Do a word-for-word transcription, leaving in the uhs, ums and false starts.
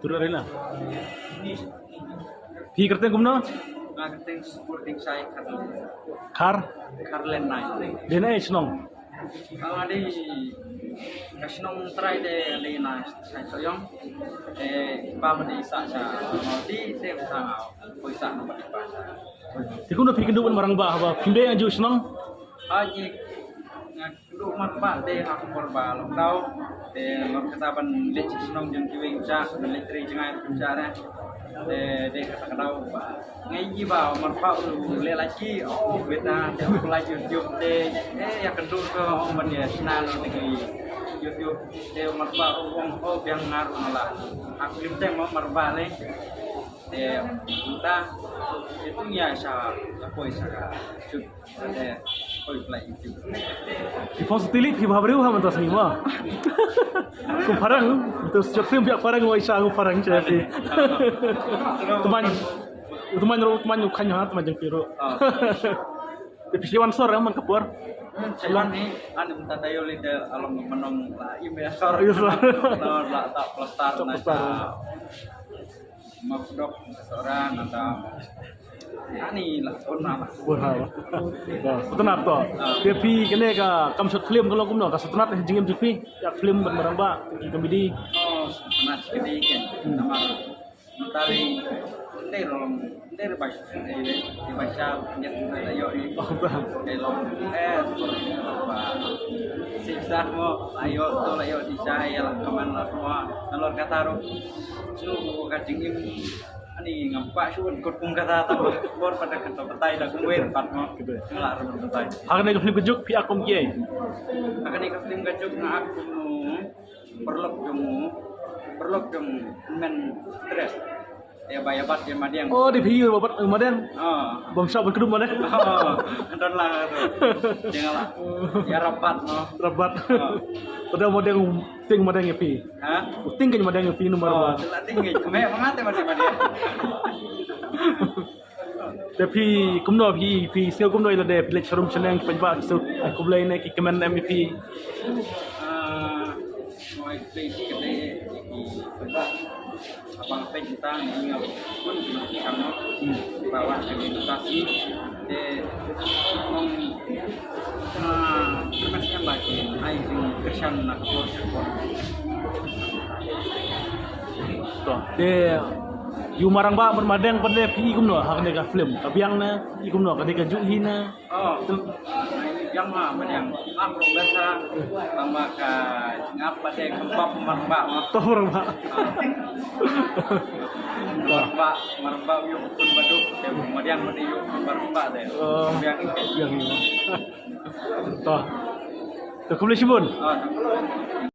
Turut arena. Phi kyrteng kumno? Nga kyrteng Sporting Shai Kharlen. Khar? Kharlen nai. Dei na ei shnong? Nga dei ka shnong trai de dei na Shai Soyong. Eh, ba ma dei sa sa. Di se sa nga. Poi sa na ba. Te kumno phi kynduh ban marang ba haba phim dei ha ju shnong? Haji. Nga Ruh marpa te ha khubor ba lockdown te ngan kata ban leit shnong jong kiwei cha ban leit tri jngai cha re. Te te kata ka dau ba ngai ji ba marpa u leh la ki o beta te u la YouTube te eh ya kynduh ko ong ban ya sna lo te ki YouTube te marpa u ong o biang ngar u la. Aku lim te mo marpa le te ta itu ya sa ka poi sa ka chut. Phi phong sa tylli phi bha briew ha mynta sngi ma. Kum phareng, mynta sa jop phim biak phareng wa isa kum phareng che phi. Teman, teman ro, teman u khang ha, teman jong phi ro. Te phi wan sor man ka por. Chewan ni, an mynta tayo li de along manong la im ya sor. Yes, sir. No la ta plastar na. Mapdok seorang atau ani lah pun apa. Pun apa. Sutnat to. Dia phi kene ka kam short film kalau kumno ka sutnat jingim jingphi ya film ban marang ba ki komedi. Oh, sutnat sekali kan. Nama tadi ndai rolong ndai baca ndai baca nyet ndai ayo ni. Ndai long eh siksa mo ayo to ayo di cahaya lah kaman lah semua. Nalor kata ro. Su ka jingim Ani ngam kwah shu un kut kum kata ta bor pada kata batai da kum wer pat mo. Ngla rum batai. Ha kane ka film ka juk phi ak kum kiei? Ha kane ka film ka juk nga ak kum paralok jong paralok jong men stress. Ya ba ya bat ya madiang. Oh, di phi ya bat madiang. Ah. Bam shop krum madiang. Oh, don la tu. Jangan la. Ya rabat no. Rabat. Pada madiang ting madiang ya phi. Ha? Ting kan madiang phi number one. Telah ting kan. Me mangate madiang madiang. Te phi kumno phi phi sngewbha kumno ila de phi leit sharum shaneng ki paidbah ki suk ai khublei ne ki kmen ne phi. Ah, moi phi ki de ki paidbah. Abang phi tang ni ngap kun ki kam no. Bawa ke mutasi. Te mong Ah, terima kasih yang baca. Ai jing Krishan nak kor kor. To, te yu marang ba marmadeng pade phi kumno ha kane ka film. Ka biang ne phi kumno kane ka juh hi ne. Oh, yang ma yang aku biasa sama ka ngap pade kembap marang ba. To marang ba. Marang ba, marang ba yu pun baduk, madiang madiang yu marang ba de. Oh, biang ke. Yang ini. To. To khublei shibun.